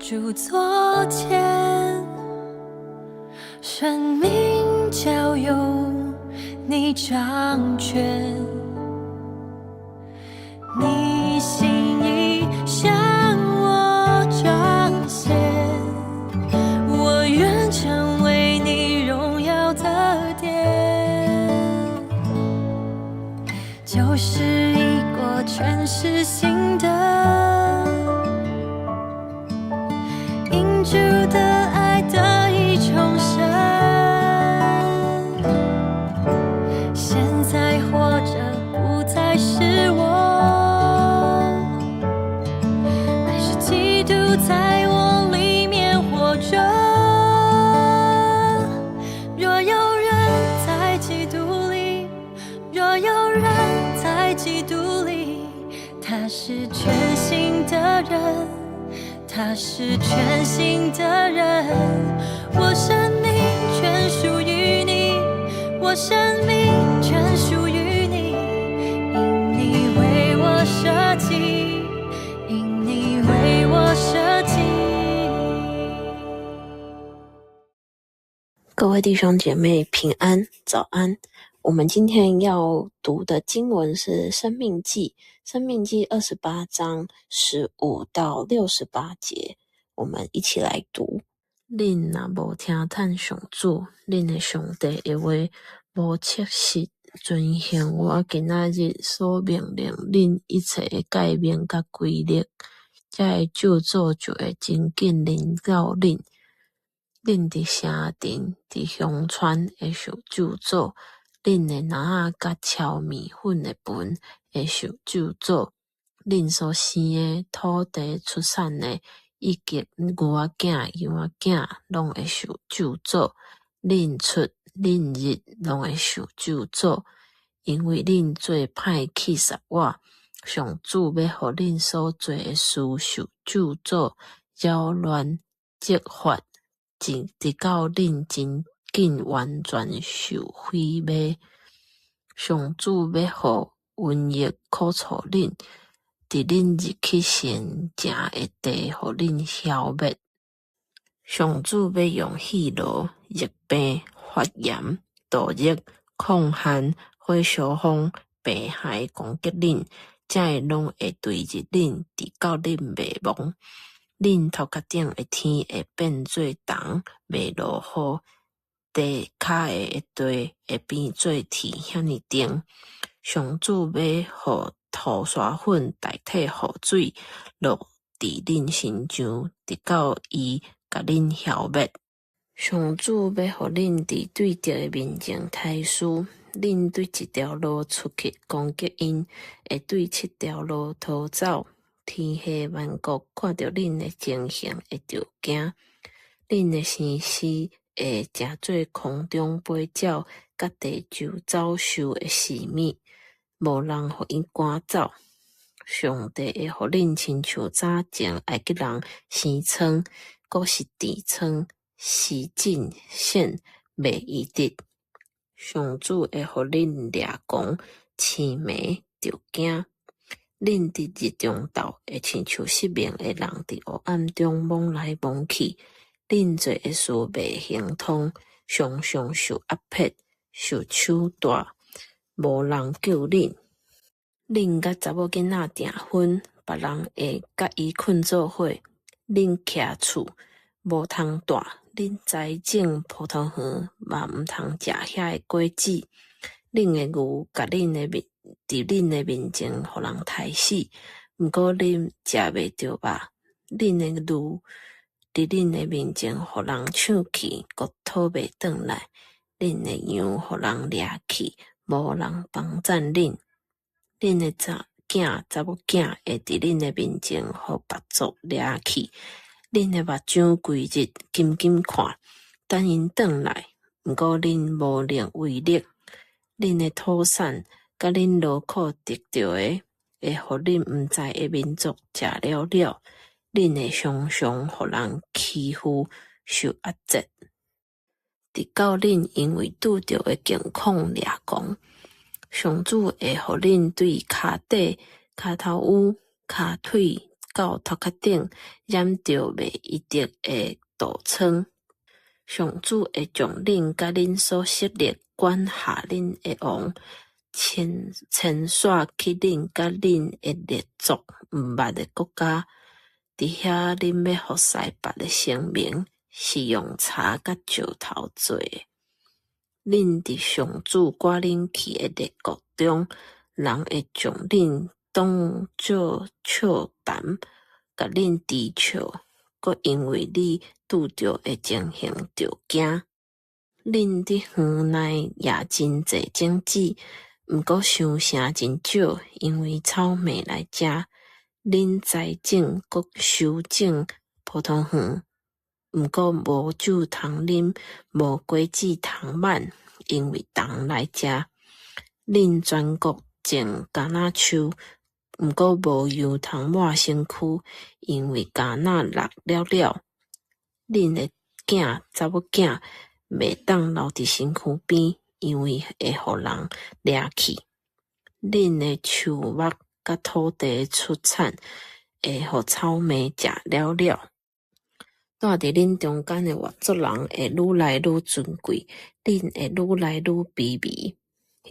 主座前，生命交由你掌權，你心意向我彰顯，我願成為你榮耀的殿。舊事已過，全是新的。因主的愛得以重生，現在活著不再是我，乃是基督在我裡面活著。若有人在基督裡，若有人在基督裡，他是全新的人。他是全新的人，我生命全屬於你，我生命全屬於你，因你為我設計，因你為我設計。各位弟兄姐妹平安，早安。我們今天要讀的經文是《申命記》，《申命記》28章15到68節，我們一起來讀。恁若無聽趁上主恁的上帝的話，無切實遵行我今仔日所命令恁一切的誡命佮規律，這个咒詛就會真緊臨到恁。恁佇城鎮、佇鄉村會受咒詛。恁的籃仔佮敲麵粉的盆會受咒詛。恁所生的、土地出產的，以及牛仔囝、羊仔囝，攏會受咒詛。恁出、恁入，攏會受咒詛。因為恁做歹去殺我，上主欲予恁所做的事受咒詛、擾亂、責罰，直到恁真緊完全受毀滅。上主欲予瘟疫苦楚恁，佇恁入去神訂的地，予恁消滅。上主欲用疲勞、熱病、發炎、毒熱、炕寒、火燒風、病害攻擊恁，這个攏會墜入恁，直到恁滅亡。恁頭殼頂的天會變做銅，袂落雨；地跤下的地會變做鐵，遐爾甜。上主欲予塗沙粉代替雨水，落佇恁身上，直到伊共恁消滅。上主欲予恁佇對敵的面前刣輸，恁對一條路出去攻擊𪜶，會對七條路逃走。天下萬國看著恁的情形會著驚，恁的生死會成做空中飛鳥，佮地上走獸的食物，無人予𪜶趕走。上帝會予恁親像早前埃及人生瘡，閣是痔瘡、濕疹、癬，袂醫得。上主會予恁掠狂、癡迷、著驚。恁佇日中晝會親像失明的人佇黑暗中摸來摸去。恁做的事袂亨通，常常受壓迫、受手帶，無人救恁。恁佮查某囡仔訂婚，別人會佮伊睏做伙。恁徛厝無通蹛，恁栽種葡萄園嘛毋通食遐的果子。恁的牛共恁的面，佇恁的面前予人刣死，毋過恁食袂著肉。恁的驢佇恁的面前予人搶去，閣討袂轉來。恁的羊予人掠去，無人幫贊恁。恁的查囝、查某囝會佇恁的面前予別族掠去。恁的目睭規日緊緊看，等𪜶轉來，毋過恁無能為力。恁的土產佮恁勞苦得著的，會予恁毋知的民族食了了。恁會常常予人欺負、受壓制，直到恁因為拄著的境況掠狂。上主會予恁對跤底、跤頭趺、跤腿、到頭殼頂，染著袂醫得的痤瘡。上主會將恁佮恁所設立管轄恁的王，遷徙去恁佮恁的列祖毋捌的國家。佇遐恁欲服侍別的神明，是用柴佮石頭做的。恁佇上主趕恁去的列國中，人會將恁當做笑談，共恁嘲笑，閣因為你拄著的情形著驚。恁佇園內野真濟種子，毋過收成真少，因為草蛉來食。恁栽種閣修整葡萄園，毋過無酒通啉，無果子通挽，因為蟲來食。恁全國種橄欖樹，毋過無油通抹身軀，因為橄欖落了了。恁的囝查某囝袂當留佇身軀邊，因為會予人掠去。恁的樹木佮土地的出產，會予草蛉食了了。住佇恁中間的外族人會愈來愈尊貴，恁會愈來愈卑微。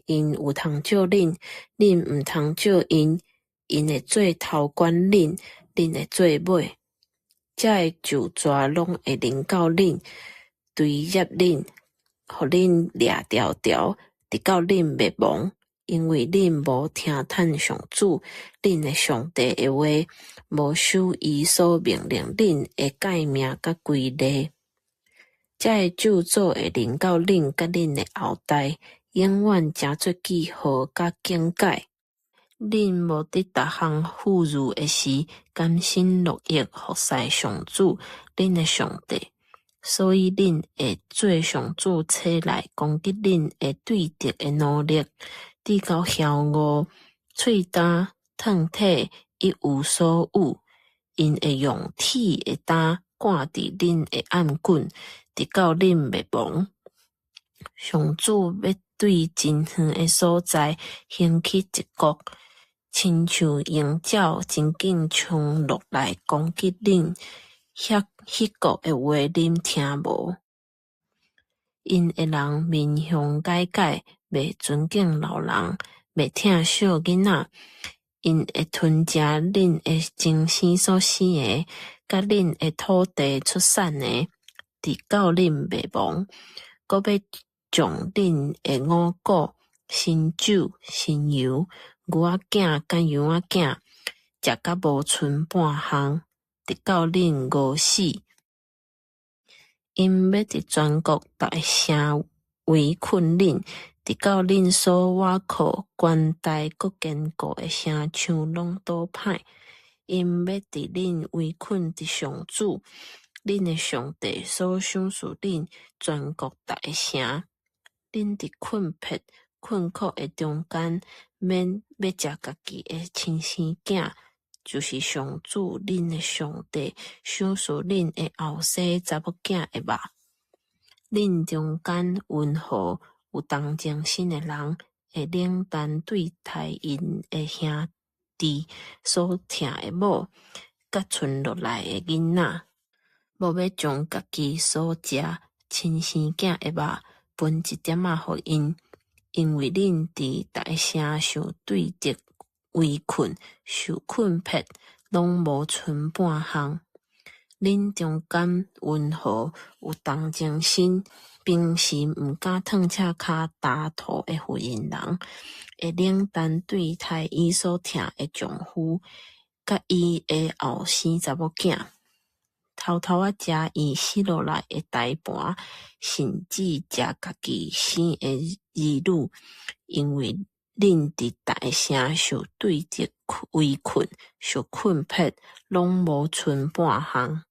𪜶有通借恁，恁毋通借𪜶；𪜶會做頭管恁，恁會做尾。這个咒詛攏會臨到恁，追攝恁，予恁掠牢牢，直到恁滅亡，因為恁無聽趁上主，恁的上帝的話，無守伊所命令恁的誡命佮規例。這个咒詛會臨到恁佮恁的後代，永遠成做記號佮警戒。恁無佇逐項富裕的時，甘心樂意服侍上主，恁的上帝，所以恁會做上主差來攻擊恁的對敵的奴隸，直到枵餓、喙焦、褪體，一無所有。𪜶會用鐵的擔掛佇恁的頷頸，直到恁滅亡。上主欲對真遠的所在興起一國，親像鷹鳥真緊衝落來攻擊恁，彼國的話恁聽無？𪜶的人面雄改改，袂尊敬老人，袂疼惜囡仔。𪜶會吞食恁的親生所生的，佮恁的土地出產的，直到恁滅亡。閣欲將恁的五穀、新酒、新油、牛仔囝佮羊仔囝，食甲無賰半項，直到恁餓死。𪜶欲佇全國逐个城圍困恁，直到恁所倚靠堅大閣堅固的城牆攏倒歹。𪜶欲佇恁圍困佇上主，恁的上帝所賞賜恁全國逐个城。恁佇困迫困苦的中間，免欲食家己的親生囝，就是上主恁的上帝賞賜恁的後生查某囝的肉。恁中間溫和有同情心的人，會冷淡對待𪜶的兄弟所疼的某，佮賰落來的囡仔，無欲將家己所食親生囝的肉分一點仔予𪜶，因為恁佇逐个城受對敵圍困，受困迫，攏無賰半項。恁中間溫和有同情心，平時毋敢褪赤跤踏塗的婦人人，會冷淡對待伊所疼的丈夫，佮伊的後生查某囝，偷偷仔食伊爍落來的胎盤，甚至食家己生的兒女，因為恁佇逐个城受對敵圍困，受困迫，攏無賰半項。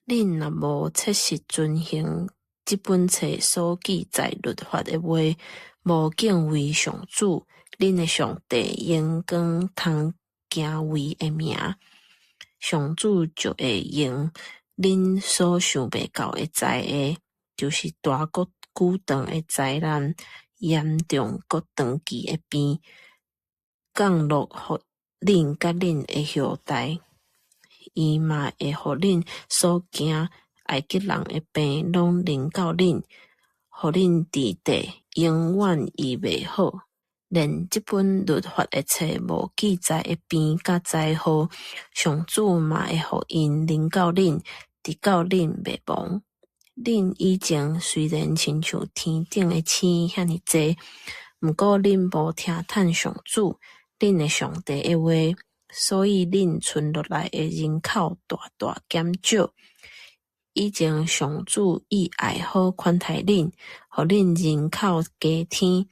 恁若無切實遵行這本冊所記載律法的話，無敬畏上主，恁的上帝榮光通敬畏的名，上主就會用恁所想袂到的災禍，就是大閣久長的災難、嚴重閣長期的病，降落予恁佮恁的後代。伊嘛會予恁所驚埃及人的病攏臨到恁，予恁佇地永遠醫袂好。連這本律法的冊無記載的病佮災禍，上主嘛會予𪜶臨到恁，直到恁滅亡。恁以前雖然親像天頂的星遐爾濟，毋過恁無聽趁上主，恁的上帝的話，所以恁賰落來的人口大大減少。以前上主以愛好寬待恁，予恁人口加添。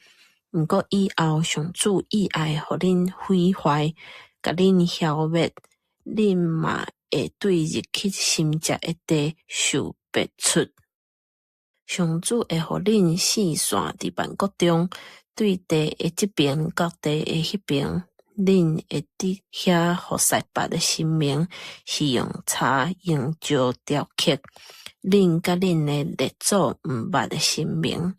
毋過以後上主意愛予恁毀壞，共恁消滅，恁嘛會對入去侵佔的地受逼出。上主會予恁四散佇萬國中，對地的這爿到地的彼爿，恁會佇遐予撒拔的神明是用柴用石雕刻，恁佮恁的列祖毋捌的神明。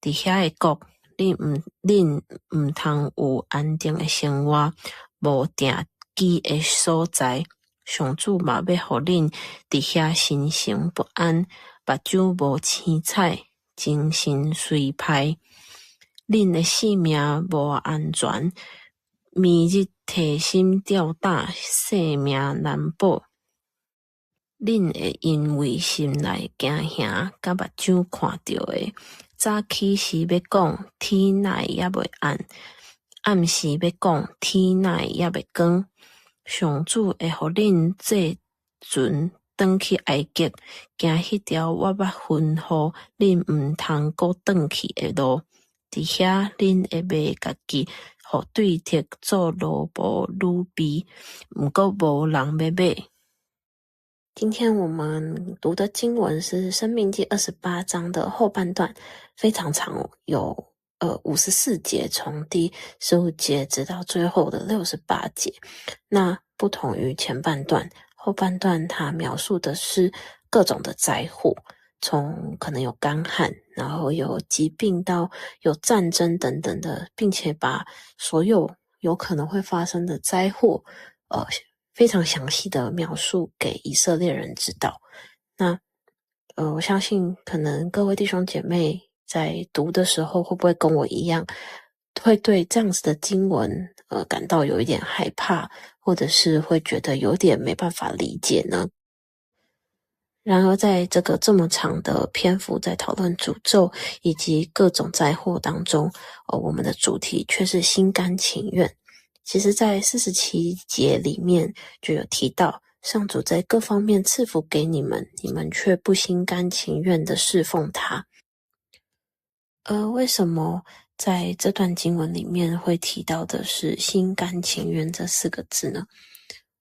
佇遐个國，恁毋通有安定的生活，無定居的所在。上主嘛欲予恁佇遐心神不安，目睭無光彩，精神衰歹。恁的性命無安全，暝日提心吊膽，性命難保。恁會因為心內驚嚇，佮目睭看著的，早起時欲講，天哪會猶未暗；暗時欲講，天哪會猶未光。上主會予恁坐船轉去埃及，行彼條我捌吩咐恁毋通閣轉去的路。佇遐，恁會賣家己予對敵做奴僕女婢，毋過無人欲買。今天我們讀的經文是《申命記》28章的後半段，非常長，有54節，從第15節直到最後的68節。那不同於前半段，後半段它描述的是各種的災禍，從可能有乾旱，然後有疾病到有戰爭等等的，並且把所有有可能會發生的災禍，非常詳細的描述給以色列人知道。那，我相信可能各位弟兄姐妹在讀的時候，會不會跟我一樣，會對這樣子的經文，感到有一點害怕，或者是會覺得有點沒辦法理解呢？然而，在這個這麼長的篇幅在討論詛咒以及各種災禍當中，我們的主題卻是心甘情願。其實，在47節裡面就有提到，上主在各方面賜福給你們，你們卻不心甘情願的侍奉他。而為什麼在這段經文裡面會提到的是“心甘情願”這四個字呢？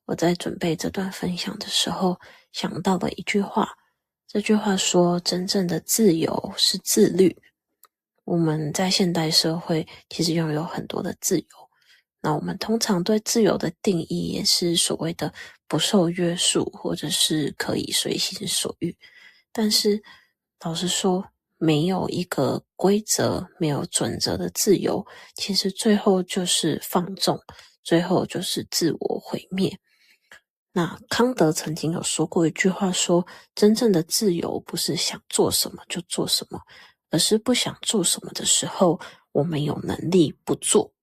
我在準備這段分享的時候，想到了一句話，這句話說：“真正的自由是自律。”我們在現代社會其實擁有很多的自由。那我們通常對自由的定義也是所謂的不受約束，或者是可以隨心所欲。但是老實說，沒有一個規則、沒有準則的自由，其實最後就是放縱，最後就是自我毀滅。那康德曾經有說過一句話說，真正的自由不是想做什麼就做什麼，而是不想做什麼的時候，我們有能力不做。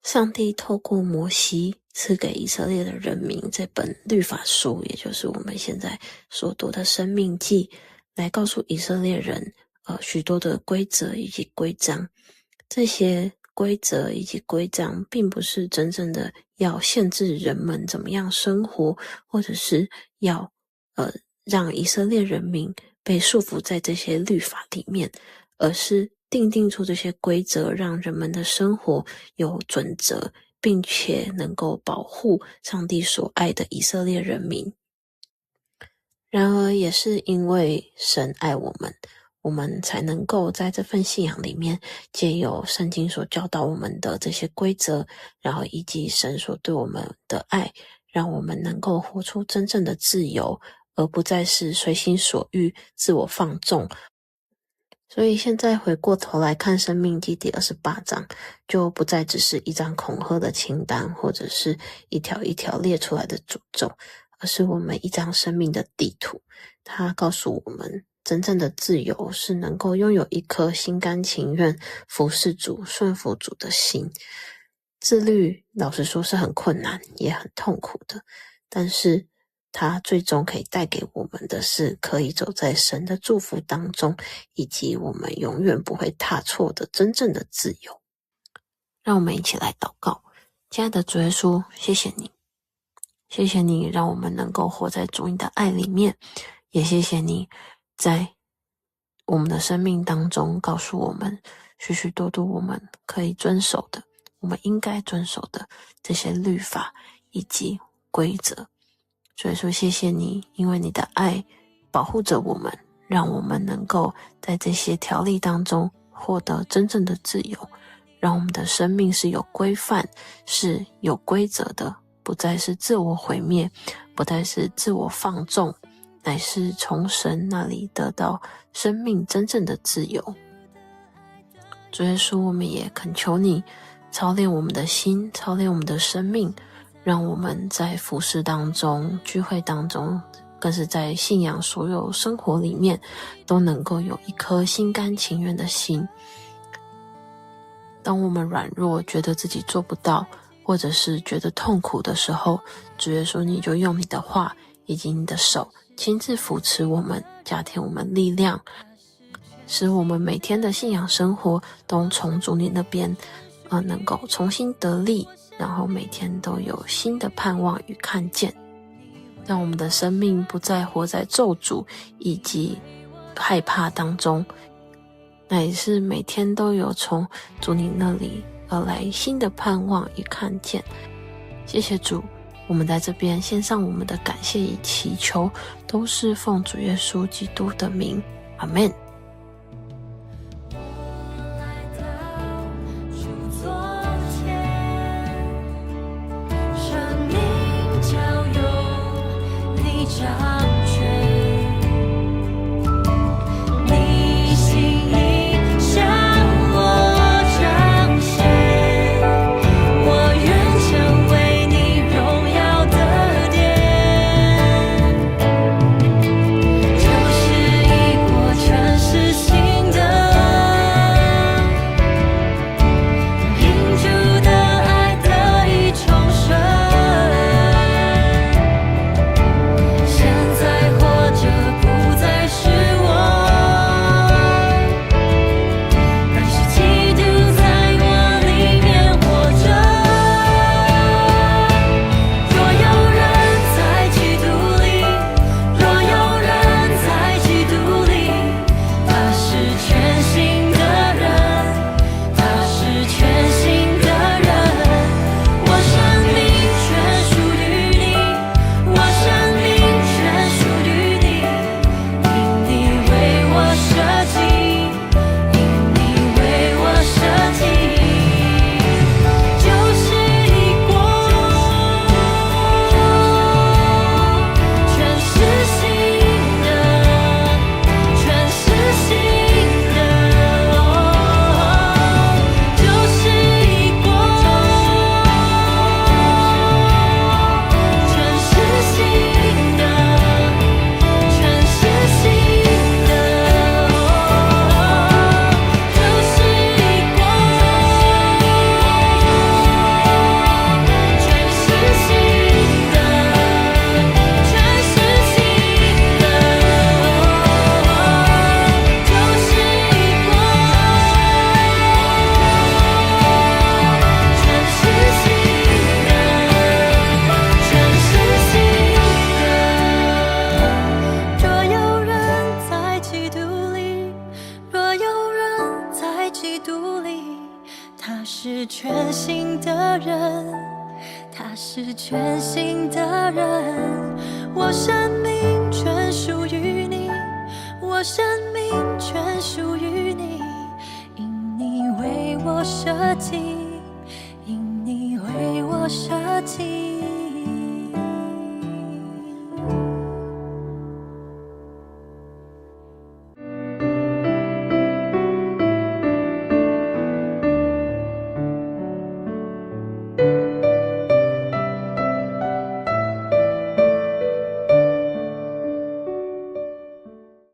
上帝透過摩西賜給以色列的人民這本律法書，也就是我們現在所讀的《申命記》，來告訴以色列人，許多的規則以及規章。這些規則以及規章，並不是真正的要限制人們怎麼樣生活，或者是要讓以色列人民被束縛在這些律法裡面，而是訂定出這些規則，讓人們的生活有準則，並且能夠保護上帝所愛的以色列人民。然而，也是因為神愛我們，我們才能夠在這份信仰裡面，藉由聖經所教導我們的這些規則，然後以及神所對我們的愛，讓我們能夠活出真正的自由，而不再是隨心所欲、自我放縱。所以現在回過頭來看《申命記》第28章，就不再只是一張恐嚇的清單，或者是一條一條列出來的詛咒，而是我們一張生命的地圖。它告訴我們，真正的自由是能夠擁有一顆心甘情願服侍主、順服主的心。自律，老實說是很困難，也很痛苦的，但是它最終可以帶給我們的是，可以走在神的祝福當中，以及我們永遠不會踏錯的真正的自由。讓我們一起來禱告。親愛的主耶穌，謝謝你，謝謝你讓我們能夠活在主你的愛裡面，也謝謝你在我們的生命當中告訴我們許許多多我們可以遵守的，我們應該遵守的這些律法以及規則。所以說，謝謝你，因為你的愛保護着我們，讓我們能夠在這些條例當中獲得真正的自由，讓我們的生命是有規範、是有規則的，不再是自我毀滅，不再是自我放縱，乃是從神那裡得到生命真正的自由。主耶穌，我們也懇求你操練我們的心，操練我們的生命，讓我們在服事當中、聚會當中，更是在信仰所有生活裡面，都能夠有一顆心甘情願的心。當我們軟弱，覺得自己做不到，或者是覺得痛苦的時候，主耶穌，你就用你的話以及你的手親自扶持我們，加添我們力量，使我們每天的信仰生活都從主你那邊，能夠重新得力，然後每天都有新的盼望與看見，讓我們的生命不再活在咒詛以及害怕當中，乃是每天都有從主你那裡而來新的盼望與看見。謝謝主，我們在這邊獻上我們的感謝與祈求，都是奉主耶穌基督的名，阿們。我來到主座前，生命交由你掌權，你心意向我彰顯，我願成為你榮耀的殿。舊事已過，全是新的。因主的愛得以重生，現在活着不再是我，而是基督在我裡面活着。若有人在基督裡，若有人在基督裡，他是全新的人，他是全新的人。我生命全屬於你，我生命全屬於你，因你為我設計，因你為我設計。舊事已過，全是新的，全是新的。舊事已過，全是新的，全是新的。舊事已過，全是新的，全是新的。舊事已過，全是新的，全是新的。若有人在基督裡，若有人在基督裡，他是全新的人，他是全新的人。我生命全屬於你，我生命全屬於你，因你為我設計，因你為我設計。